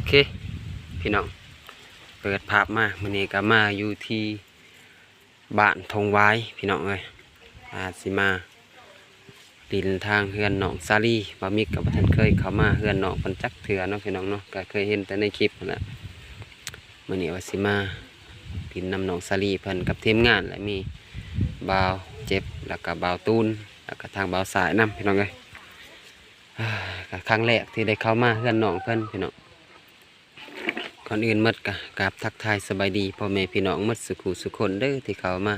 ເຄ ພີ່ນ້ອງ ເປີດພາບມາ ມື້ນີ້ກໍມາຢູ່ທີ່ບ້ານທົ່ງຫວາຍ ພີ່ນ້ອງເອີຍ ອາ ຊິມາຫຼິ້ນທາງເຮືອນນ້ອງສາລີ. ບ່າວມິກກໍບໍ່ທັນເຄີຍເຂົ້າມາເຮືອນນ້ອງເພິ່ນຈັກເທື່ອເນາະ ພີ່ນ້ອງເນາະ ກໍເຄີຍເຫັນແຕ່ໃນຄລິບຫັ້ນແຫຼະ. ມື້ນີ້ວ່າຊິມາຫຼິ້ນນຳນ້ອງສາລີເພິ່ນກັບທີມງານ ແລະ ມີບ່າວເຈັບ ແລ້ວກໍບ່າວຕູນ ແລ້ວກໍທາງບ່າວສາຍນຳ ພີ່ນ້ອງເອີຍ. ກໍຄັ້ງແລກທີ່ໄດ້ເຂົ້າມາເຮືອນນ້ອງເພິ່ນ ພີ່ນ້ອງ. ກ່ອນອື່ນໝົດກໍກາບທັກທາຍສະບາຍດີພໍ່ແມ່ພີ່ນ້ອງໝົດສູ່ຄູ່ສູ່ຄົນເດີ ທີ່ເຂົ້າມາ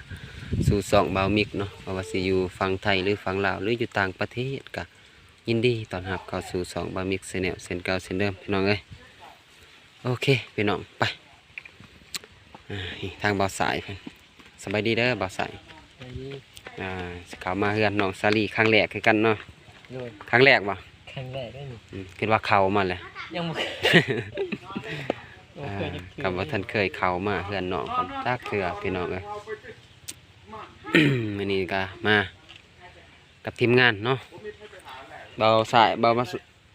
ສູ່ຊ່ອງບ່າວມິກເນາະ ບໍ່ວ່າຊິຢູ່ຝັ່ງໄທ ຫຼື ຝັ່ງລາວ ຫຼື ຢູ່ຕ່າງປະເທດ ກໍຍິນດີຕ້ອນຮັບເຂົ້າສູ່ຊ່ອງບ່າວມິກ Channel ເຊັ່ນເກົ່າເຊັ່ນເດີມ ພີ່ນ້ອງເອີຍ. ໂອເຄ ພີ່ນ້ອງ ໄປ ອ່າ ນີ້ທາງບ່າວສາຍເພິ່ນ. ສະບາຍດີເດີບ່າວສາຍ. ສະບາຍດີ. ອ່າ ເຂົ້າມາເຮືອນນ້ອງສາລີຄັ້ງແລກຄືກັນເນາະ. ໂດຍ. ຄັ້ງແລກບໍ່? ຄັ້ງແລກເລີຍນີ້. ອືມ ຄິດວ່າເຂົ້າມາແລ້ວ. ຍັງບໍ່ ບໍ່ເຄີຍຈັກເທື່ອ. ອ່າ ກໍບໍ່ທັນເຄີຍເຂົ້າມາເຮືອນນ້ອງເພິ່ນຈັກເທື່ອ ພີ່ນ້ອງເອີຍ. ມື້ນີ້ກໍມາກັບທີມງານເນາະ ບ່າວສາຍ ບ່າວ ບ່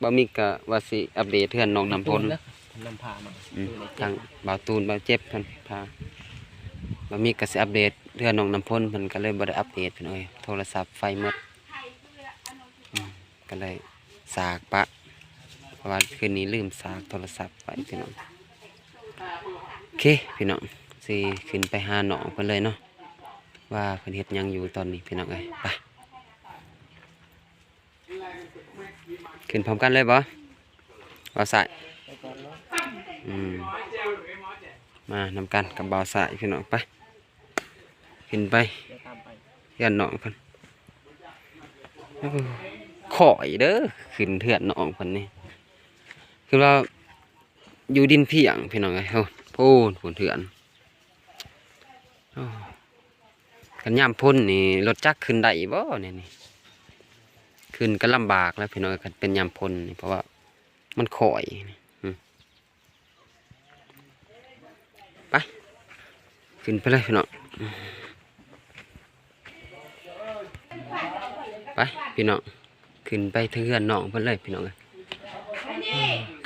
າວມິກກໍວ່າຊິອັບເດດເຮືອນນ້ອງນ້ຳພົນ ນຳພາມາ. ອືມ ທາງບ່າວຕູນ ບ່າວເຈັບເພິ່ນພາ ບ່າວມິກກໍຊິອັບເດດເຮືອນນ້ອງນ້ຳພົນ ເພິ່ນກໍເລີຍບໍ່ໄດ້ອັບເດດ ພີ່ນ້ອງເອີຍ ໂທລະສັບໄຟໝົດ. ອືມ ກໍເລີຍສາກປະ ເພາະວ່າຄືນນີ້ລືມສາກໂທລະສັບໄວ້ ພີ່ນ້ອງ. ໂອເຄ ພີ່ນ້ອງ ຊິຂຶ້ນໄປຫານ້ອງເພິ່ນເລີຍເນາະ ວ່າເພິ່ນເຮັດຫຍັງຢູ່ຕອນນີ້ ພີ່ນ້ອງເອີຍ. ໄປ ຂຶ້ນພ້ອມກັນເລີຍບໍ່ ບ່າວສາຍ? ໄປກ່ອນເນາະ. ອືມ ມານຳກັນກັບບ່າວສາຍ ພີ່ນ້ອງ. ໄປ ຂຶ້ນໄປ ດຽວຕາມໄປ ເຮືອນນ້ອງເພິ່ນ. ໂອ້ ຂ້ອຍເດີ ຂຶ້ນເຮືອນນ້ອງເພິ່ນນີ້ ຄືວ່າຢູ່ດິນພຽງ ພີ່ນ້ອງເອີຍ. ໂອ້ ໂພນ ໂພນເຮືອນ. ໂອ້ ຄັນຍາມຝົນນີ້ລົດຈັກຂຶ້ນໄດ້ບໍ່ແນວນີ້? ຂຶ້ນກໍລຳບາກແລ້ວ ພີ່ນ້ອງເອີຍ ຄັນເປັນຍາມຝົນນີ້ ເພາະວ່າມັນຂ້ອຍ. ອືມ ໄປ ຂຶ້ນໄປເລີຍ ພີ່ນ້ອງ. ໄປ ພີ່ນ້ອງ ຂຶ້ນໄປເຖິງເຮືອນນ້ອງເພິ່ນເລີຍ ພີ່ນ້ອງເອີຍ.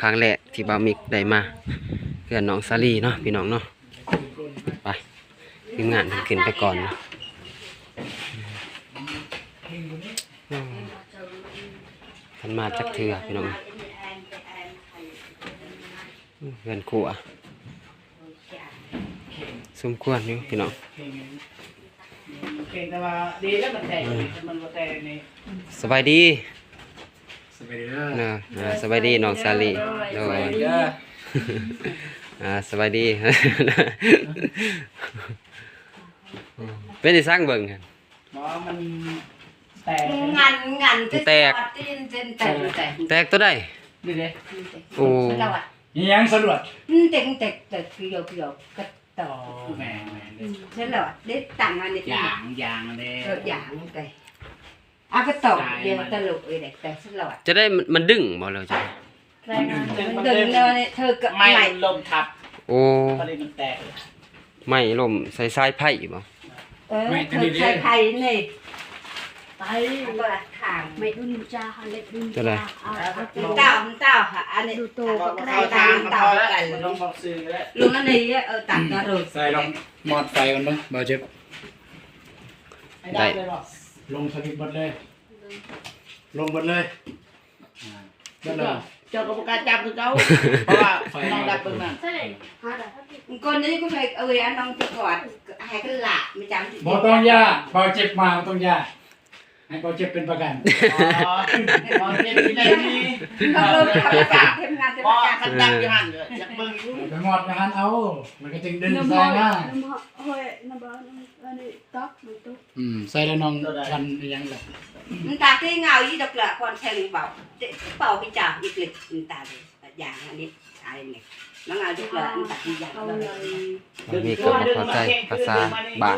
ຄັ້ງແລກທີ່ບ່າວມິກໄດ້ມາເຮືອນນ້ອງສາລີເນາະ ພີ່ນ້ອງເນາະ. ໄປ ທີມງານເພິ່ນຂຶ້ນໄປກ່ອນເນາະ. ເພິ່ນມາຈັກເທື່ອ ພີ່ນ້ອງ. ເຮືອນຄົວສົມຄວນຢູ່ ພີ່ນ້ອງ. ສະບາຍດີ ສະບາຍດີເດີ. ເນາະ ອ່າ ສະບາຍດີນ້ອງສາລີ. ໂດຍ ສະບາຍດີເດີ ອ່າ ສະບາຍດີ. ເປັນອີ່ສັງເບິ່ງ? ບໍ່ ມັນແຕກ ງັນ ງັນ ແຕກ ຕີນ ຕີນແຕກ ແຕກ ແຕກຕົວໃດ? ນີ້ເດ້. ໂອ້ ອີ່ຫຍັງສະຫຼວດ? ມັນແຕກ ແຕກ ແຕກ ກະໂຍກ ກະໂຍກ ກະຕອກ. ອໍ ແມ່ນໆ ອືມ ສະຫຼວດເດ້ ຕັ້ງອັນນີ້ ຢາງ ຢາງເດ້. ເອີ ຢາງໄປ ອາ ກະຕອກ ເດ ຕະຫຼົກເອີຍ ແຕກສະຫຼວດ. ຈະໄດ້ ມັນ ມັນດຶງບໍ່ ຫຼືຈັ່ງໃດ? ມັນດຶງແລ້ວນີ້ ເທີກະໄມ້ ໄມ້ລົມທັບ. ໂອ້ ພໍດີມັນແຕກ ໄມ້ລົມໃສ່ສາຍໄຟບໍ່? ເອີ ໄມ້ຕົວນີ້ເດ້ ເທີກສາຍໄຟນີ້ ໄປ ເອົາຕົວທາງ ໄມ້ດຸນຈາ ເລັກດຸນຈາ ເອົາ ເອົາ ເອົາ ເຕົາ ເຕົາ ອັນນີ້ ດູໂຕກໍໄດ້ ເຕົາ ເຕົາກັນ ລົງອອກຊື່ກໍໄດ້ ລົງອັນນີ້ ເອີ ຕັດນະ ໃສ່ລອງມອດໄຟກ່ອນເບິ່ງ ບໍ່ເຈັບ ໄດ້ ລົງສະວິດເບິດເລີຍ ລົງເບິດເລີຍ. ອ່າ ເຈົ້າກໍບໍ່ກ້າຈັບຄືເກົ່າ ເພາະວ່ານ້ອງດັບເບິ່ງນັ້ນ ຄົນນີ້ກໍໄປເອົາອັນນ້ອງຈະກອດ ໃຫ້ກັນລະ ບໍ່ຕ້ອງຢ້ານ ບໍ່ເຈັບມາ ບໍ່ຕ້ອງຢ້ານ ໃຫ້ບໍ່ເຈັບເປັນປະກັນ. ອໍ ບໍ່ເຈັບທີ່ໄດ້ມີ ຕ້ອງລົງເຂົ້າໄປປະກັນ ເຮັດງານເປັນປະກັນ ບໍ່ ຄັນດັບຢູ່ຫັ້ນກໍຢາກເບິ່ງຢູ່ ໄປມອດຢູ່ຫັ້ນເອົາ ມັນກໍຈຶ່ງດຶງໃສ່ມາ ນ້ຳຫ້ອຍ ນ້ຳບໍ່ ອັນນີ້ຕັກ ມັນຕົກ. ອືມ ໃສ່ແລ້ວນ້ອງ ໂຕໃດ ຄັນອີ່ຫຍັງລະ ມັນຕາທີ່ເງົາອີດອກລະ ຄວນແທງເບົາ ເຕະເປົ່າໄປຈາກອີກເລັກ ມັນຕາເລີຍ ຢ່າງອັນນີ້ ອາຍນີ້ ມັນເອົາດອກລະ ມັນຕາທີ່ຢ່າງ ເອົາເລີຍ ມີຄວາມບໍ່ເຂົ້າໃຈພາສາບ້ານ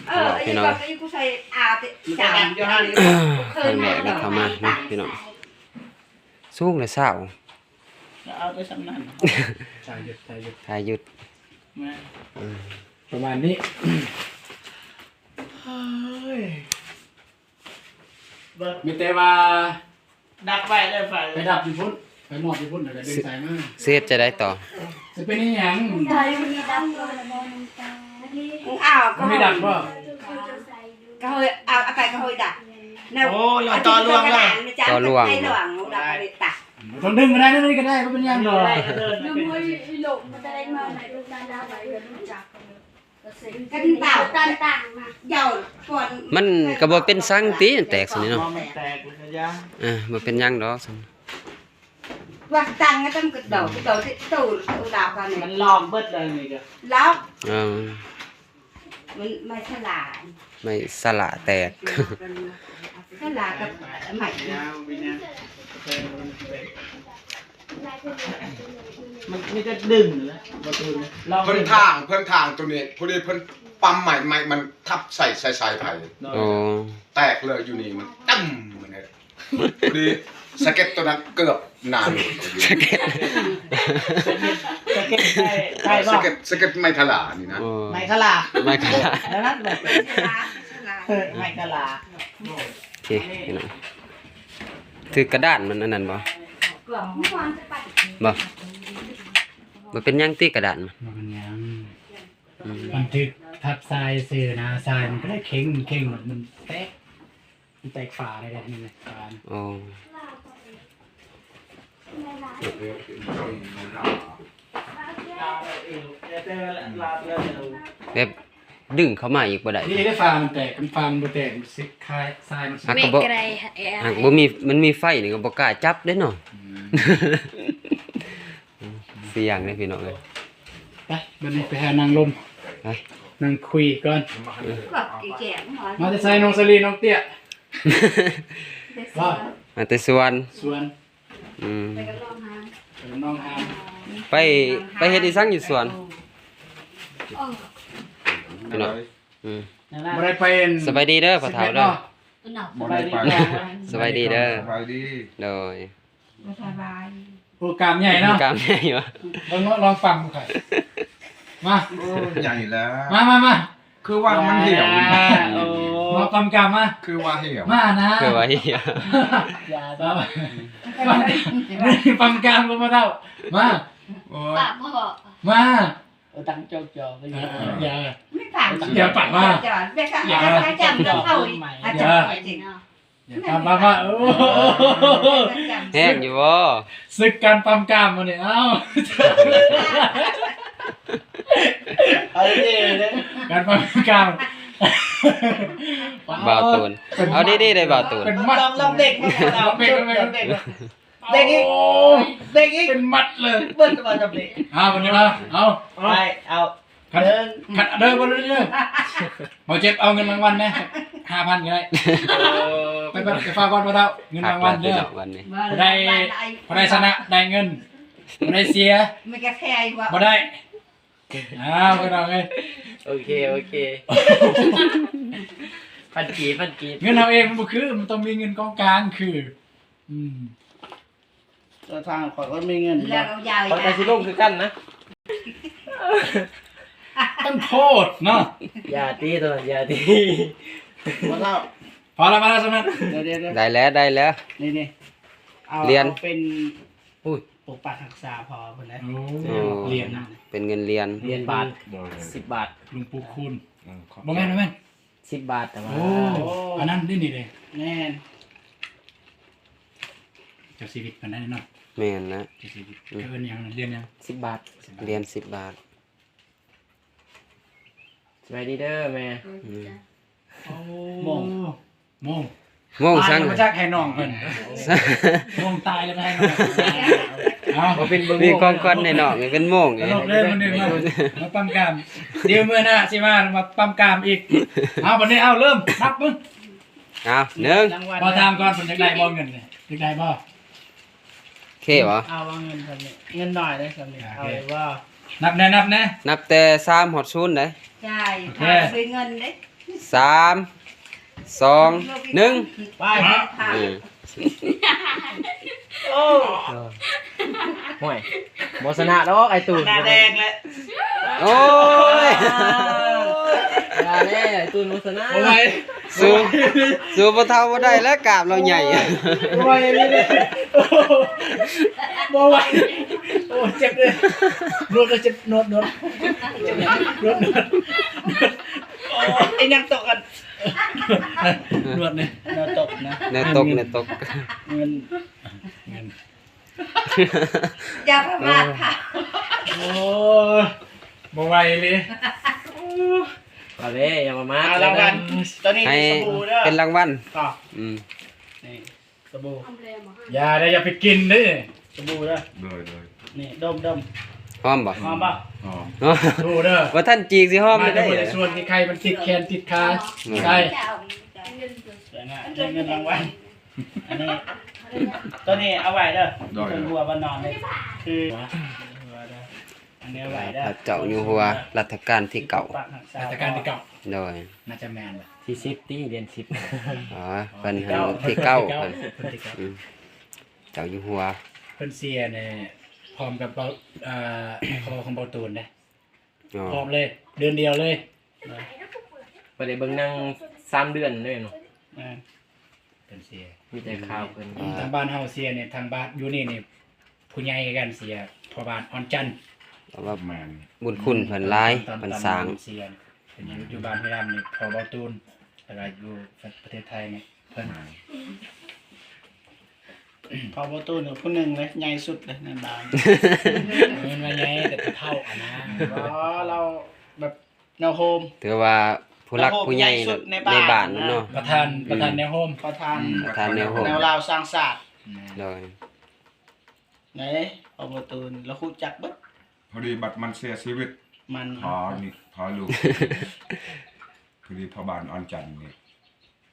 ເອີ ເວົ້າ ພີ່ນ້ອງ ໃສ່ອາເຕະຈາກ ຄັ້ງແລກທີ່ເຂົ້າມາເນາະ ພີ່ນ້ອງ ສູງແລ້ວຊາວ ເອົາໄປສ່ຳນັ້ນ ຖ່າຍຢຸດ ຖ່າຍຢຸດ ຖ່າຍຢຸດ ແມ່ນ ເອີ ປະມານນີ້ ເຮີ້ຍ ມີແຕ່ວ່າດັບໄວ້ເດີໄຟ ໄປດັບຢູ່ພຸ້ນ ໄປມອບຢູ່ພຸ້ນ ແລ້ວກໍດຶງສາຍມາ ຊິເຮັດຈັ່ງໃດຕໍ່? ຊິເປັນອີ່ຫຍັງ? ອ້າວ ມັນມີດັງບໍ່? ກໍເຮີຍ ເອົາ ເອົາໄປກໍເຮີຍດັງ. ໂອ້ ລະຕໍ່ລວງລະ ຕໍ່ລວງ ໄປລວງລະ ໄປຕັກ ບໍ່ຕ້ອງດຶງກໍໄດ້ ນັ້ນກໍໄດ້ ບໍ່ເປັນຫຍັງດອກ. ມັນກໍບໍ່ເປັນສັງຕິ ມັນແຕກຊັ້ນນີ້ເນາະ. ເອີ ບໍ່ເປັນຫຍັງດອກຊັ້ນ. ວ່າຕັ້ງກໍຕ້ອງກະໂດດ ກະໂດດທີ່ຕູ້ລາວກັນນີ້ ມັນລອກເບິດເລີຍນີ້ກະ ລອກ. ເອີ ມັນໄມ້ສະຫຼາ ໄມ້ສະຫຼາແຕກ ສະຫຼາກັບໄມ້ ມັນມີແຕ່ດຶງນະ ບໍ່ຖືກນະ. ເພິ່ນຖາງ ເພິ່ນຖາງໂຕນີ້ ພໍດີເພິ່ນປ້ຳໄມ້ ໄມ້ມັນທັບໃສ່ ໃສ່ສາຍໄຟ ໂອ້ ແຕກເລີຍ. ຢູ່ນີ້ມັນຕຶ້ມ ພໍດີສະເກັດໂຕນັ້ນເກືອບໜານ ສະເກັດ ສະເກັດໄມ້ ໄມ້ບໍ່ ສະເກັດ ສະເກັດໄມ້ທະຫຼານີ້ນະ. ໂອ້ ໄມ້ຂະຫຼາ ໄມ້ຂະຫຼາ ນັ້ນແຫຼະ ເອີ ໄມ້ຂະຫຼາ. ໂອເຄ ພີ່ນ້ອງ ຖືກກະດານມັນອັນນັ້ນບໍ່? ບໍ່ ບໍ່ເປັນຫຍັງຕິ ກະດານມັນ ບໍ່ເປັນຫຍັງ. ອືມ ມັນຖືກທັບຊາຍຊື່ນະ ຊາຍມັນກໍໄດ້ເຄັ່ງ ເຄັ່ງ ມັນແຕກ ມັນແຕກຝາໄດ້ເດ້ ນີ້ແຫຼະຝາ. ໂອ້ ແບບດຶງເຂົ້າມາອີກບໍ່ໄດ້ ນີ້ເດ້ ຝາມັນແຕກ ຄັນຝາມັນບໍ່ແຕກ ມັນຊິຄາຍ ຊາຍມັນຊິ ຫາກກໍບໍ່ ຫາກບໍ່ມີ ມັນມີໄຟນີ້ກໍບໍ່ກ້າຈັບເດ້ເນາະ. ອືມ ສ່ຽງເດ້ພີ່ນ້ອງເອີຍ. ໄປ ບັດນີ້ໄປຫານັ່ງລົມ ໄປ ນັ່ງຄຸຍກ່ອນ. ມາແຕ່ໃສນ້ອງສາລີ ນ້ອງເຕ້ຍ? ມາແຕ່ສວນ ສວນ. ອືມ ໄປ ໄປເຮັດອີ່ສັງຢູ່ສວນ? ພີ່ນ້ອງ ອືມ ບໍ່ໄດ້ໄປ. ສະບາຍດີເດີພໍ່ເຖົ້າເດີ. ບໍ່ໄດ້ໄປ. ສະບາຍດີເດີ. ສະບາຍດີ. ໂດຍ. ບໍ່ສະບາຍ. ໂອ້ ກ້າມໃຫຍ່ເນາະ. ກ້າມໃຫຍ່ວະ. ເບິ່ງເນາະ ລອງຟັງດູຄ່ອຍ. ມາ. ໂອ້ ໃຫຍ່ແລ້ວ. ມາ ມາ ມາ. ຄືວ່າມັນຫ່ຽວ. ອ່າ ໂອ້ ມາປ້ຳກ້າມມາ. ຄືວ່າຫ່ຽວ. ມານະ. ຄືວ່າຫ່ຽວ. ຢ່າຊະ. ປ້ຳກ້າມ ປ້ຳກ້າມກໍບໍ່ເທົ່າ. ມາ. ໂອ້ຍ ປາກບໍ່ເພາະ. ມາ. ເອີ ຕັ້ງຈອກຈອກໄປເລີຍ. ເອີ ຢ່າ ໄມ່ປາກ ຢ່າປາກມາ. ຢ່າ ຢ່າ ມາ ມາ ມາ. ໂອ້ ແຮງຢູ່ບໍ່? ສຶກການປ້ຳກ້າມມື້ນີ້ ເອົ້າ ເອົາດີໆເດີ ການປ້ຳກ້າມ. ບ່າວຕູນ ເອົາດີໆເດີບ່າວຕູນ. ເປັນມັດ ລອງ ລອງເດັກມາ ເອົາ ເດັກ ເດັກ ເດັກ ເດັກອີກ ໂອ້ຍ ເດັກອີກ ເປັນມັດເລີຍ ເບິ່ງວ່າຈຳເດັກ. ເອົາ ບັດນີ້ມາ ເອົາ ໄປ ເອົາ. ຄັນ ເດີ ຄັນ ເດີ ບໍ່ເດີ ເດີ ບໍ່ເຈັບ ເອົາເງິນລາງວັນແດ່ ຫ້າພັນກໍໄດ້. ເອີ ໄປ ໄປ ໄປຝາກກ່ອນ ພໍ່ເຖົ້າ ເງິນລາງວັນເດີ. ຜູ້ໃດ ຜູ້ໃດຊະນະໄດ້ເງິນ ຜູ້ໃດເສຍບໍ່ໄດ້. ອ້າວ ພີ່ນ້ອງເອີຍ ໂອເຄ ໂອເຄ ພັນກີບ ພັນກີບ. ເງິນເຮົາເອງມັນບໍ່ຄື ມັນຕ້ອງມີເງິນກອງກາງຄື ອືມ. ເອີ ທາງຂ້ອຍກໍມີເງິນ ແລ້ວກໍຢາວ ຂ້ອຍກໍຊິລົງຄືກັນນະ. ມັນໂພດເນາະ. ຢ່າຕິໂຕນັ້ນ ຢ່າຕິ. ບໍ່ເທົ່າ ພໍລະ ພໍລະ ສ່ຳນັ້ນ. ດຽວໆໆ ໄດ້ແລ້ວ ໄດ້ແລ້ວ. ນີ້ໆ ເອົາ ຫຼຽນ ເອົາເປັນ ອຸ້ຍ ປົກປັກຮັກສາພໍ່ເພິ່ນເດ້. ໂອ້ ໂອ້ ຫຼຽນນະ ເປັນເງິນຫຼຽນ ຫຼຽນບາດ ໂດຍ ສິບບາດ ຫຼວງປູ່ຄູນ. ອືມ ບໍ່ແມ່ນ ບໍ່ແມ່ນ ສິບບາດ ແຕ່ວ່າ ໂອ້ ອັນນັ້ນເດ້ນີ້ເດ້. ແມ່ນ ເຈົ້າຊີວິດເພິ່ນໄດ້ເນາະ. ແມ່ນນະ ເຈົ້າຊີວິດ ອືມ ເອີ້ນຫຍັງນະ ຫຼຽນຫຍັງ? ສິບບາດ ຫຼຽນສິບບາດ. ສະບາຍດີເດີແມ່. ອືມ ໂອ້ ໂມງ ໂມງ ໂມງສັງ ຕາຍແລ້ວມາຈັກໃຫ້ນ້ອງເພິ່ນ. ໂມງຕາຍແລ້ວໄປໃຫ້ນ້ອງ. ເອົາ ເປັນເບິ່ງ ມີຂອງຂວັນໃຫ້ນ້ອງ ເປັນໂມງ. ຕະຫຼົກເລີຍມື້ນີ້ມາ ມາປ້ຳກ້າມ. ດຽວມື້ໜ້າຊິມາ ມາປ້ຳກ້າມອີກ. ເອົາ ບັດນີ້ ເອົາ ເລີ່ມນັບເບິ່ງ. ເອົາ ໜຶ່ງ ຂໍຖາມກ່ອນ ເພິ່ນຢາກໄດ້ບໍ່ເງິນນີ້ ຢາກໄດ້ບໍ່? ໂອເຄບໍ່? ເອົາ ເອົາເງິນສ່ຳນີ້ ເງິນໜ້ອຍເດ້ສ່ຳນີ້. ໂອເຄ ເອົາໄດ້ບໍ່? ນັບແດ່ ນັບແດ່ ນັບແຕ່ສາມຮອດສູນເດ້. ໃຊ່ ໂອເຄ ເອົາໄດ້ເງິນເດ້. ສາມ ສອງ ໜຶ່ງ ໄປ. ເອີ ໂອ້ ໂອ້ຍ ບໍ່ຊະນະດອກໄອ້ຕູນ ໜ້າແດງແລ້ວ. ໂອ້ຍ ຢ່າແລ້ວ ໄອ້ຕູນໂຄສະນາ ບໍ່ໄຫວ ສູ້ ສູ້ພໍ່ເຖົ້າບໍ່ໄດ້ແລ້ວ ກາບລາວໃຫຍ່ ບໍ່ໄຫວເລີຍເດ້ ບໍ່ໄຫວ ໂອ້ ເຈັບເດ້ ນວດກໍເຈັບ ນວດ ນວດ ນວດ ນວດ ໂອ້ຍ ຍັງຕົກກັນ ນວດນີ້ ແນວຕົກນະ ແນວຕົກ ແນວຕົກ ເງິນ ເງິນ ຢ່າປະມາດ ເອີ ເຂົາ ໂອ້ຍ ບໍ່ໄຫວເລີຍ ເອົາເດ້ ຢ່າປະມາດ ອາ ລາງວັນ ໂຕນີ້ ໃຫ້ ເປັນສະບູເດີ ເປັນລາງວັນ ອືມ ນີ້ ສະບູ ຢ່າເດີ ຢ່າໄປກິນເດີ ສະບູເດີ ໂດຍ ໂດຍ ນີ້ ດົມ ດົມ ຫອມບໍ່? ຫອມບໍ່? ຫອມ ສະບູເດີ ບໍ່ທັນຈີກຊິຫອມ ມາແຕ່ ເດີ ຜູ້ໃດຊວນ ທີ່ໄຂ່ມັນຕິດແຂນຕິດຂາ ອືມ ໃສ່ ໄດ້ເງິນລາງວັນ ອັນນີ້ ໂຕນີ້ເອົາໄວ້ເດີ ໂດຍ ເທິງຫົວບ່ອນນອນເລີຍ ຄື ອັນນີ້ເອົາໄວ້ເດີ ພະເຈົ້າຢູ່ຫົວ ລັດຊະການທີເກົ້າ ລັດຊະການທີເກົ້າ ໂດຍ ໜ້າຈະແມ່ນລະ ທີສິບຕິ ເດືອນສິບ ອໍ ເພິ່ນຫັ້ນທີເກົ້າ ເພິ່ນທີເກົ້າ ອືມ ເຈົ້າຢູ່ຫົວ ເພິ່ນເສຍນີ້ ພ້ອມກັບເບົາ ເອີ ພໍ່ຂອງເບົາຕູນເດ້ ອໍ ພ້ອມເລີຍ ເດືອນດຽວເລີຍ ບໍ່ໄດ້ເບິ່ງໜັງສາມເດືອນເລີຍເນາະ ແມ່ນ ເພິ່ນເສຍ ມີແຕ່ຂ່າວເພິ່ນ ອືມ ທາງບ້ານເຮົາເສຍນີ້ ທາງບ້ານຢູ່ນີ້ນີ້ ຜູ້ໃຫຍ່ຄືກັນເສຍ ພໍ່ບ້ານອ່ອນຈັນ ແຕ່ວ່າ ແມ່ນ ບຸນຄຸນເພິ່ນຫຼາຍ ເພິ່ນສ້າງ ເສຍ ເພິ່ນຢູ່ ຢູ່ບ້ານຫ້ວຍດຳນີ້ ພໍ່ເບົາຕູນ ແລ້ວກໍຢູ່ປະເທດໄທນີ້ ເພິ່ນ ແມ່ນ ພໍ່ເບົາຕູນນີ້ຜູ້ໜຶ່ງເລີຍ ໃຫຍ່ສຸດເລີຍໃນບ້ານ ແມ່ນວ່າໃຫຍ່ແຕ່ຜູ້ເຖົ້າຫັ້ນນະ ບໍ່ ລາວແບບ ແນວໂຮມ ຖືວ່າຜູ້ຫຼັກຜູ້ໃຫຍ່ໃນບ້ານເນາະ ປະທານ ອືມ ປະທານແນວໂຮມ ປະທານ ອືມ ປະທານແນວໂຮມ ແນວລາວສ້າງຊາດ ໂດຍ ເດ້ ເອົາປະຕູລະຮູ້ຈັກເບິດ ພໍດີບັດມັນເສຍຊີວິດ ມັນ ພໍນີ້ ພໍລູກ ພໍດີພໍ່ບ້ານອ່ອນຈັນນີ້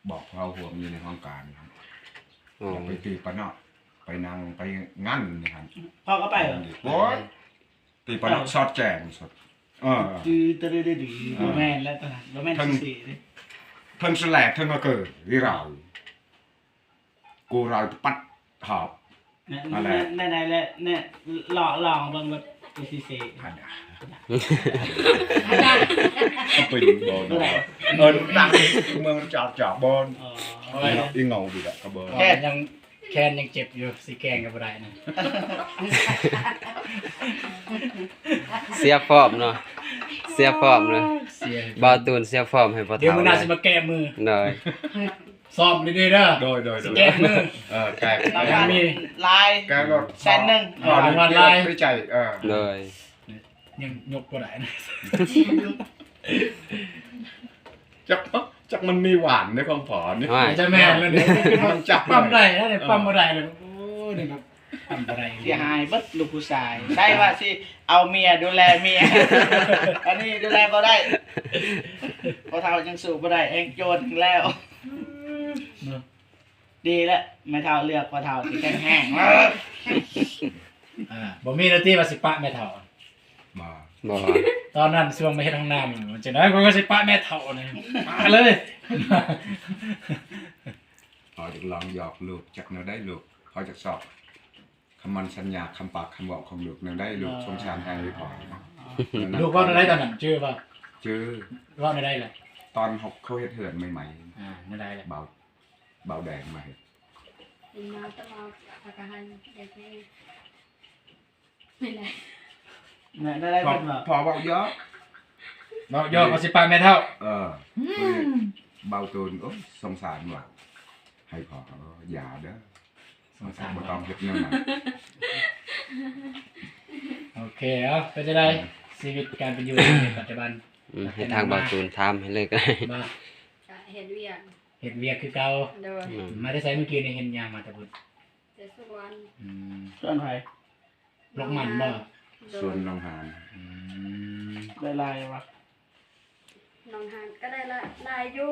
ບອກເຮົາຮ່ວມຢູ່ໃນຫ້ອງການ ອໍ ຢ່າໄປຕີປານອກ ໄປນັ່ງໄປງັນນີ້ຫັ້ນ ພໍ່ກໍໄປ ໂອ້ຍ ຕີປານອກສອດແຈ້ງ ເອີ ຈື່ຕະດຶດ ບໍ່ແມ່ນແລ້ວຕອນນັ້ນ ບໍ່ແມ່ນ ເທິງ ຊິເດ ເທິງສະແຫຼດ ເທິງອາເກີ ວິຣາວ ກູຣາວຕະປັດຫອບ ນັ້ນແຫຼະ ນັ້ນແຫຼະ ເລາະລອງເບິ່ງແບບ ເອ ຊີ ຊີ ອັນນະ ເປັນບໍ່ເນາະ ເອີ ຕ່າງເມືອງຈອກ ຈອກບໍ່ ອໍ ອີ່ເຫງົາຢູ່ແຫຼະ ກໍບໍ່ ແຄ່ຍັງ ແຂນຍັງເຈັບຢູ່ ຊິແກງກໍບໍ່ໄດ້ນະ ເສຍຟອມເນາະ ເສຍຟອມເນາະ ເສຍ ບ່າວຕູນເສຍຟອມໃຫ້ພໍ່ເຖົ້າ ດຽວມື້ໜ້າຊິມາແກ້ມື ໂດຍ ຊ້ອມດີໆເດີ ໂດຍ ໂດຍ ໂດຍ ຊິແກ້ມື ເອີ ແກ້ ລາງວັນຫຼາຍ ແກ້ລົດ ແສນໜຶ່ງ ເອີ ລາງວັນຫຼາຍ ໃນໃຈ ເອີ ໂດຍ ຍັງຍົກບໍ່ໄດ້ນະ ຈັກ ຈັກມັນມີຫວານໃນຂອງພໍ່ນີ້ ໂອ້ຍ ຈະແມ່ນແລ້ວນີ້ ມັນຈັບ ປ້ຳໄດ້ແລ້ວນີ້ ປ້ຳບໍ່ໄດ້ແລ້ວ ໂອ້ຍ ນີ້ແບບປ້ຳບໍ່ໄດ້ ເສຍຫາຍເບິດລູກຜູ້ຊາຍ ໃສ່ວ່າຊິເອົາເມຍດູແລເມຍ ອັນນີ້ດູແລບໍ່ໄດ້ ພໍ່ເຖົ້າຍັງສູ້ບໍ່ໄດ້ ແຮງໂຈນແລ້ວ ເນາະ ດີແລ້ວ ແມ່ເຖົ້າເລືອກພໍ່ເຖົ້າທີ່ແຂງແຮງ ອ່າ ບໍ່ມີແລ້ວຕິວ່າຊິປະແມ່ເຖົ້າ ບໍ່ ບໍ່ ຕອນນັ້ນຊ່ວງມາເຮັດຫ້ອງນ້ຳ ມັນຈັ່ງໃດ ຂ້ອຍກໍຊິປະແມ່ເຖົ້ານີ້ ປະເລີຍ ພໍ່ຢາກລອງຢອກລູກ ຈັກແນວໃດລູກ ພໍ່ຢາກຊອກຄຳໝັ້ນສັນຍາ ຄຳປາກຄຳເວົ້າຂອງລູກ ແນວໃດລູກ ເອີ ສົງສານໃຫ້ພໍ່ ລູກເວົ້າແນວໃດຕອນນັ້ນ ຈື່ບໍ່? ຈື່ ເວົ້າແນວໃດລະ? ຕອນເຂົາເຮັດເຮືອນໃໝ່ໆ ອ່າ ແນວໃດລະ? ເບົາ ເບົາແດງມາເຮັດ ເຫັນມາຕະຫຼອດ ແລ້ວກໍໃຫ້ແບບນີ້ ແມ່ນແຫຼະ ແມ່ນໄດ້ ພໍ່ ເພິ່ນວ່າ ພໍ່ເວົ້າຢອກ ເວົ້າຢອກວ່າຊິປະແມ່ເຖົ້າ ເອີ ອືມ ເບົາຕູນ ໂອ້ຍ ສົງສານວ່າ ໃຫ້ພໍ່ ເອີ ຢ່າເດີ ສົງສານ ບໍ່ຕ້ອງເຮັດແນວນັ້ນ ໂອເຄ ເອົາ ເປັນຈັ່ງໃດ ເອີ ຊີວິດການເປັນຢູ່ໃນປັດຈຸບັນ ອືມ ໃຫ້ທາງເບົາຕູນຖາມໃຫ້ເລີຍກໍໄດ້ ມາ ກະເຮັດວຽກ ເຮັດວຽກຄືເກົ່າ ໂດຍ ອືມ ມາແຕ່ໃສມື້ກີ້ນີ້ ເຫັນຍ່າງມາແຕ່ພຸ້ນ? ແຕ່ສວນ ອືມ ສວນໃຜ? ລົກມັນບໍ່? ໂດຍ ສວນໜອງຫານ ອືມ ໄດ້ຫຼາຍບໍ່? ໜອງຫານກໍໄດ້ຫຼາຍ ຫຼາຍຢູ່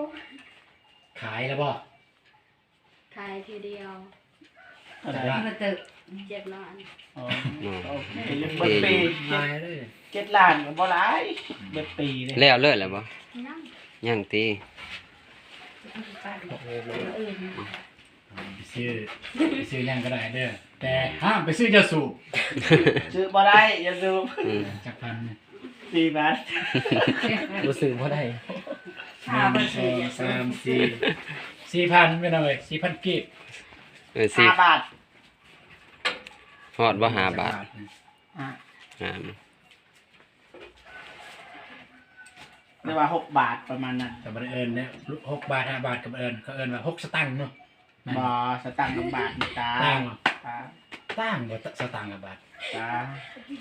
ຂາຍແລ້ວບໍ່? ຂາຍທີດຽວ ເທົ່າໃດ? ເຈັດລ້ານ ອໍ ອືມ ໂອເຄ ເບິດປີ ເຈັດ ເຈັດລ້ານກໍບໍ່ຫຼາຍ ເບິດປີເດ້ ແລ້ວເລີຍແລ້ວບໍ່? ຍັງ ຍັງຕິ ໄປຊື້ ໄປຊື້ຫຍັງກໍໄດ້ເດີ ແຕ່ຫ້າມໄປຊື້ຢາສູບ ຊື້ບໍ່ໄດ້ຢາສູບ ອືມ ຈັກພັນນີ້ ສີ່ພັນ ບໍ່ຊື້ບໍ່ໄດ້ ຖ້າເພິ່ນຊື້ ໜຶ່ງ ສອງ ສາມ ສີ່ ສີ່ພັນ ພີ່ນ້ອງເອີຍ ສີ່ພັນກີບ ເອີ ສີ່ ຫ້າບາດ ຮອດບໍ່ ຫ້າບາດ ຫ້າ ຫ້າ ຫຼືວ່າຫົກບາດປະມານນັ້ນ ກໍບໍ່ໄດ້ເອີ້ນແລ້ວ ຫົກບາດ ຫ້າບາດ ກໍບໍ່ເອີ້ນ ເຂົາເອີ້ນວ່າຫົກສະຕັງເນາະ. ບໍ່ ສະຕັງກັບບາດນີ້ຕ່າງ ຕ່າງບໍ່? ຕ່າງ ຕ່າງບໍ່ ສະຕັງກັບບາດ ຕ່າງ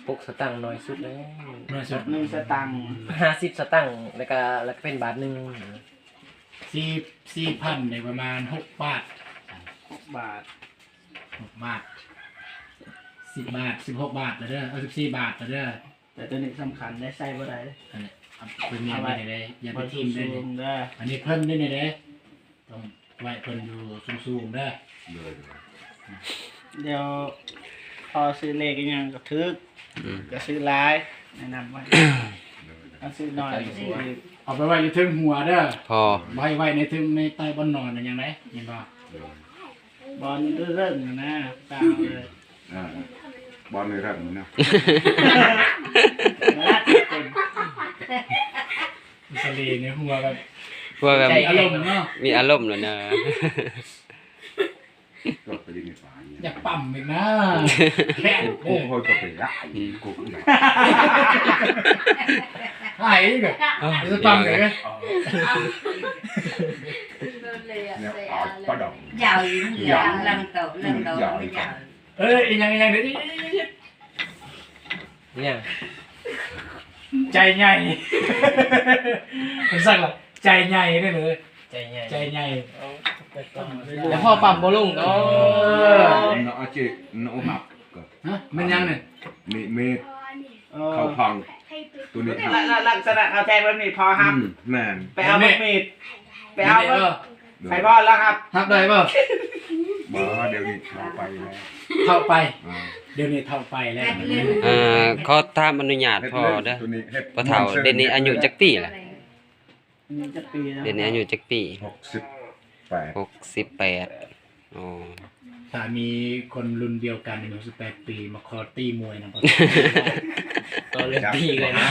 ຫົກສະຕັງໜ້ອຍສຸດແລ້ວ ໜ້ອຍສຸດ ໜຶ່ງສະຕັງ ຫ້າສິບສະຕັງ ແລ້ວກໍ ແລ້ວກໍເປັນບາດໜຶ່ງ ສີ່ ສີ່ພັນ ໄດ້ປະມານຫົກບາດ ຫົກບາດ ຫົກບາດ ສິບບາດ ສິບຫົກບາດແລ້ວເດີ ເອົາ ສິບສີ່ບາດແລ້ວເດີ. ແຕ່ຕົວນີ້ສຳຄັນເດ້ ໃສ່ບໍ່ໄດ້ເດ້ ອັນນີ້ເອົາໄປເມນໄວ້ໃນໃດ ຢ່າໄປຖິ້ມເດ້ ເດີ ອັນນີ້ເພິ່ນເດ້ນີ້ເດ້ ຕ້ອງໄວ້ເພິ່ນຢູ່ສູງໆເດີ ໂດຍ ໂດຍ ດຽວພໍຊື້ເລກອີ່ຫຍັງກໍຖືກ ອືມ ກໍຊື້ຫຼາຍ ແນະນຳໄວ້ ໂດຍ ຄັນຊື້ໜ້ອຍກໍຊື້ຖືກ ເອົາໄປໄວ້ຢູ່ເທິງຫົວເດີ ພໍ ບໍ່ໃຫ້ໄວ້ໃນເທິງ ໃນໃຕ້ບ່ອນນອນ ອັນຫຍັງໃດ ເຫັນບໍ່? ໂດຍ ບ່ອນເລີ່ມນະ ຕາມເລີຍ ອ່າ ບ່ອນເລີ່ມນະ ສະເລໃນຫົວແບບ ຫົວແບບ ໃຈອາລົມເນາະ ມີອາລົມແລ້ວນະ ກໍໄປຫຼິ້ນໃນປ່ານີ້ ຢາກປ້ຳອີກນະ ແຄ້ນ ໂອ້ໂຫ ກໍໄປລະ ອືມ ກູ ຫາຍອີກ ເອົາ ຊິປ້ຳເດ້ ແນວອາດປະດອງ ຍາວອີກ ຍາວ ລັງໂຕ ລັງໂຕ ຍາວອີກ ຍາວ ເອີຍ ອີຫຍັງ ອີຫຍັງ ເດ ອີຫຍັງ ໃຈໃຫຍ່ ເປັນສັກລະ ໃຈໃຫຍ່ເດ້ເລີຍ ໃຈໃຫຍ່ ໃຈໃຫຍ່ ແລ້ວພໍ່ປ້ຳບໍ່ລົງ ເອີ ເນາະ ອາເຈ ເນາະ ຮັບ ຮະ ແມ່ນຫຍັງນີ້? ມີ ມີດ ເອີ ເຂົ້າພັງ ຕົວນີ້ ລັກ ລັກ ລັກສະນະເຂົ້າແທງແບບນີ້ ພໍຮັບ ອືມ ແມ່ນ ໄປເອົາມີດ ໄປເອົາ ໄປບອກລະຮັບ ຮັບໄດ້ບໍ່? ບໍ່ ດຽວນີ້ເຖົ້າໄປແລ້ວ ເຖົ້າໄປ ອ່າ ດຽວນີ້ເຖົ້າໄປແລ້ວ ເອີ ຂໍຖາມອະນຸຍາດພໍ່ເດີ ພໍ່ເຖົ້າ ດຽວນີ້ອາຍຸຈັກປີລະ? ອາຍຸຈັກປີແລ້ວ? ດຽວນີ້ອາຍຸຈັກປີ? ຫົກສິບແປດ ຫົກສິບແປດ ໂອ້ ຖ້າມີຄົນລຸ້ນດຽວກັນອາຍຸສິບແປດປີ ມາຂໍຕີມວຍນຳ ຕໍ່ເລື່ອງຕີເລີຍນະ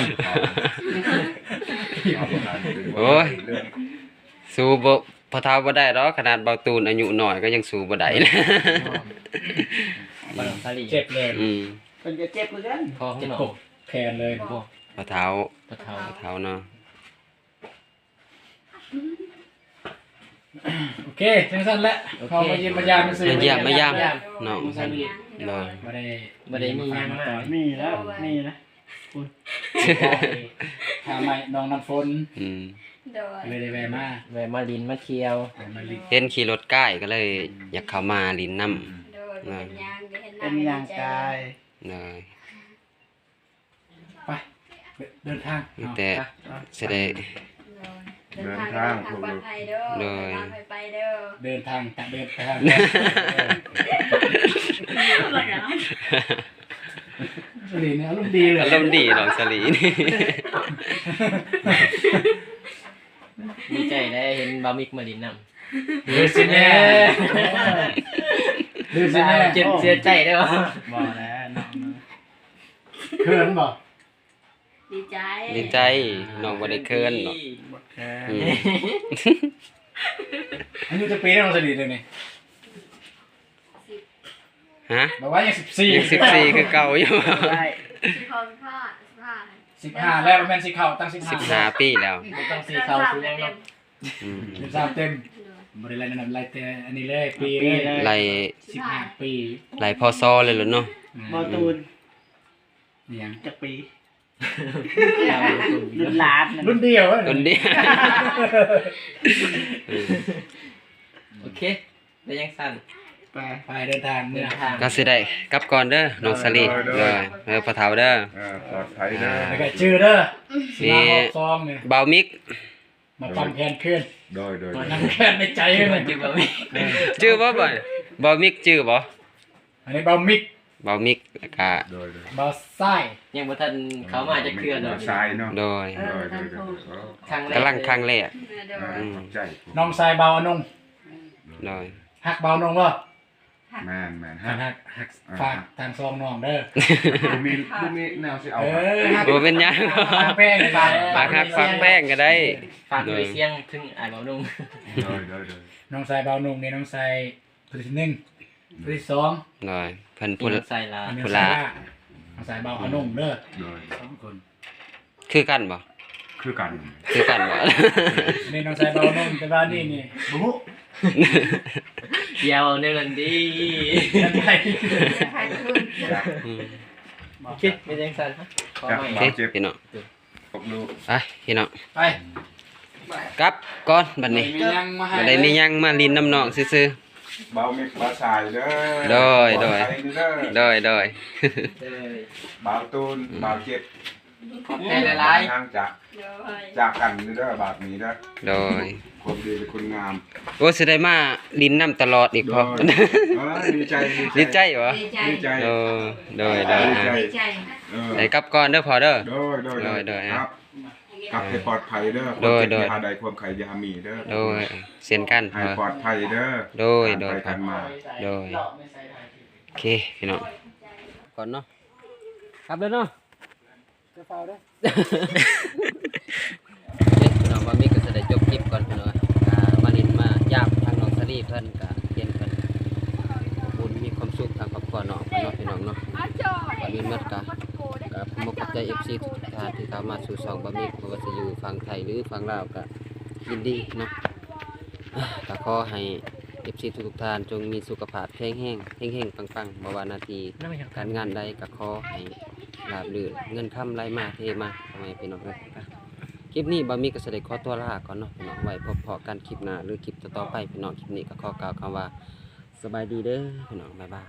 ໂອ້ຍ ສູ້ບໍ່ ພໍ່ເຖົ້າບໍ່ໄດ້ດອກ ຂະໜາດເບົາຕູນອາຍຸນ້ອຍກໍຍັງສູ້ບໍ່ໄດ້ ເຈັບເລີຍ ອືມ ເພິ່ນກໍເຈັບຄືກັນ ພໍຂອງນ້ອງ ເຈັບກົກແຂນເລີຍ ພໍ່ເຖົ້າ ພໍ່ເຖົ້າ ພໍ່ເຖົ້າເນາະ ໂອເຄ ຈັ່ງຊັ້ນແຫຼະ ໂອເຄ ເຮົາມາຢ້ຽມມາຢາມຊື່ ມາຢ້ຽມມາຢາມເນາະ ໂດຍ ບໍ່ໄດ້ ບໍ່ໄດ້ມີຫຍັງມາ ມີແລ້ວ ມີນະ ພາມານ້ອງນ້ຳຝົນ ອືມ ໂດຍ ກໍເລີຍໄດ້ແວະມາ ແວະມາຫຼິ້ນມາທ່ຽວ ແວະມາຫຼິ້ນ ເຫັນຂີ່ລົດກ້າຍກໍເລີຍ ອືມ ຢາກເຂົ້າມາຫຼິ້ນນຳ ໂດຍ ເປັນຫຍັງ ເປັນຫຍັງກ້າຍ ໂດຍ ໄປ ເດີນທາງ ມີແຕ່ ເອົາ ຊິໄດ້ ເດີນທາງ ເດີນທາງ ເດີນທາງປອດໄພເດີ ໂດຍ ເດີນທາງໄປເດີ ເດີນທາງກະເດີນທາງ ສາລີນີ້ອາລົມດີເລີຍ ອາລົມດີນ້ອງສາລີນີ້ ດີໃຈໄດ້ເຫັນບ່າວມິກມາຫຼິ້ນນຳ ເອີ ຊິແນ່ ເອີ ຊິແນ່ ເຈັບເສຍໃຈໄດ້ບໍ່? ບໍ່ແລ້ວນ້ອງ ເຂີນບໍ່? ດີໃຈ ດີໃຈ ນ້ອງບໍ່ໄດ້ເຂີນດອກ ບໍ່ເຂີນ ອືມ ອາຍຸຈັກປີແລ້ວນ້ອງສາລີດຽວນີ້? ຮະ? ບອກວ່າຍັງສິບສີ່ ຍັງສິບສີ່ຄືເກົ່າຢູ່ ສິບຫ້າ ສິບຫ້າ ສິບຫ້າແລ້ວ ແມ່ນຊິເຂົ້າຕັ້ງສິບຫ້າ ສິບຫ້າປີແລ້ວ ບໍ່ຕ້ອງຊິເຂົ້າຊິຫຍັງເນາະ ອືມ ສິບສາມເຕັມ ບໍ່ໄດ້ໄລ່ນຳ ໄລ່ແຕ່ອັນນີ້ເລີຍ ປີເລີຍ ໄລ່ສິບຫ້າປີ ໄລ່ ພ.ສ. ເລີຍເນາະ ອືມ ບໍ່ຕູນ ອີຫຍັງ ຈັກປີ? ລຸ້ນຫຼານ ລຸ້ນດຽວ ລຸ້ນດຽວ ເອີ ໂອເຄ ໄດ້ຫຍັງຊັ້ນ ໄປ ໄປເດີນທາງ ເດີນທາງ ກໍຊິໄດ້ກັບກ່ອນເດີ ນ້ອງສາລີ ໂດຍ ໂດຍ ເອີ ພໍ່ເຖົ້າເດີ ເອີ ປອດໄພເດີ ອ່າ ແລ້ວກໍຈື່ເດີ ມີ ຊິມາຮອບສອງນີ້ ບ່າວມິກ ມາປ້ຳແຂນຄືນ ໂດຍ ໂດຍ ມານຳແຂນໃນໃຈເລີຍ ຈື່ບໍ່ມິກ ຈື່ບໍ່ ບ່າວມິກຈື່ບໍ່? ອັນນີ້ບ່າວມິກ ບ່າວມິກ ແລ້ວກະ ໂດຍ ໂດຍ ບ່າວຊາຍ ຍັງບໍ່ທັນເຂົ້າມາຈັກເທື່ອເນາະ ບ່າວຊາຍເນາະ ໂດຍ ເອີ ໂດຍ ໂດຍ ຄັ້ງແລກ ກຳລັງຄັ້ງແລກ ເອີ ໂດຍ ອືມ ຂອບໃຈ ນ້ອງຊາຍບ່າວອານົງ ໂດຍ ຮັກບ່າວອານົງບໍ່? ແມ່ນໆ ຄັນຮັກ ຮັກ ເອີ ຝາກທັງສອງນ້ອງເດີ. ບໍ່ມີ ບໍ່ມີແນວຊິເອົາ ເອີ ຫັ້ນ ບໍ່ເປັນຫຍັງ ຝາກແພງ ຝາກຮັກຝາກແພງກໍໄດ້. ຝາກດ້ວຍສຽງເຖິງອ້າຍເບົາໜຸ່ງ. ໂດຍໆໆ ນ້ອງຊາຍເບົາໜຸ່ງນີ້ ນ້ອງຊາຍຜູ້ທີໜຶ່ງ ຜູ້ທີສອງ ໂດຍ ເພິ່ນຜູ້ ນ້ອງຊາຍຫຼ້າ ຜູ້ຫຼ້າ ນ້ອງຊາຍເບົາອານົງເດີ. ໂດຍ ສອງຄົນ ຄືກັນບໍ່? ຄືກັນ ຄືກັນບໍ່? ນີ້ນ້ອງຊາຍເບົານົມ ແຕ່ວ່ານີ້ນີ້ ບໍ່ຮູ້ ຢ່າເວົ້າແນວນັ້ນຕິ. ອືມ ໂອເຄ ເປັນຈັ່ງຊັ້ນ ຂໍໃໝ່ ໂອເຄ ພີ່ນ້ອງ ໄປພີ່ນ້ອງ ໄປ ກັບກ່ອນບັດນີ້ ບໍ່ໄດ້ມີຫຍັງມາຫຼິ້ນນຳນ້ອງຊື່ໆ. ເບົາມິກ ເບົາຊາຍເດີ ໂດຍໆ ໂດຍໆ ເບົາຕູນ ອືມ ເບົາເຈັບ ຂອບໃຈຫຼາຍໆ ຫ່າງຈາກ ໂດຍ ຈາກກັນເດີ ບາດນີ້ເດີ ໂດຍ ຄົນດີແລະຄົນງາມ. ໂອ້ ຊິໄດ້ມາຫຼິ້ນນຳຕະຫຼອດອີກພໍ ໂດຍ ເອີ ດີໃຈ ດີໃຈ ດີໃຈບໍ່? ດີໃຈ ດີໃຈ ໂດຍ ໂດຍ ໂດຍ ດີໃຈ ດີໃຈ ເອີ ໄດ້ກັບກ່ອນເດີພໍ່ເດີ ໂດຍໆໆ ໂດຍໆ ກັບ ກັບໃຫ້ປອດໄພເດີ ໂດຍໆ ຄວາມເຈັບຢ່າໃຫ້ໄດ້ ຄວາມໄຂ້ຢ່າໃຫ້ມີເດີ ໂດຍ ເຊັ່ນກັນ ໃຫ້ປອດໄພເດີ ໂດຍໆ ການໄປການມາ ໂດຍ ໂອເຄ ພີ່ນ້ອງ ກ່ອນເນາະ ກັບເດີເນາະ. ເດີ ໂອເຄ ພີ່ນ້ອງ ບ່າວມິກກໍຊິໄດ້ຈົບຄລິບກ່ອນ ພີ່ນ້ອງ ກໍມາຫຼິ້ນມາຢາມທາງນ້ອງສາລີເພິ່ນ ກໍເຫັນເພິ່ນອົບອຸ່ນມີຄວາມສຸກທາງຄອບຄົວນ້ອງເພິ່ນເນາະ ພີ່ນ້ອງເນາະ. ກ່ອນອື່ນໝົດກໍ ກໍຂອບໃຈ ເອັຟຊີ ທຸກໆທ່ານທີ່ເຂົ້າມາສູ່ຊ່ອງບ່າວມິກ ບໍ່ວ່າຊິຢູ່ຝັ່ງໄທ ຫຼື ຝັ່ງລາວ ກໍຍິນດີເນາະ. ກໍຂໍໃຫ້ ເອັຟຊີ ທຸກໆທ່ານ ຈົ່ງມີສຸຂະພາບແຂງແຮງ ເຮັງໆ ປັງໆ ບໍ່ວ່າໜ້າທີ່ການງານໃດ ກໍຂໍໃຫ້ລາບລື່ນ ເງິນຄຳໄຫຼມາເທມາ ພໍ່ແມ່ພີ່ນ້ອງເອີຍ. ຄລິບນີ້ບ່າວມິກກໍຊິໄດ້ຂໍຕົວລາກ່ອນເນາະ ພີ່ນ້ອງ ໄວ້ພົບພໍ້ກັນຄລິບໜ້າ ຫຼື ຄລິບຕໍ່ໆໄປ ພີ່ນ້ອງ. ຄລິບນີ້ກໍຂໍກ່າວຄຳວ່າ ສະບາຍດີເດີ ພີ່ນ້ອງ ບາຍບາຍ.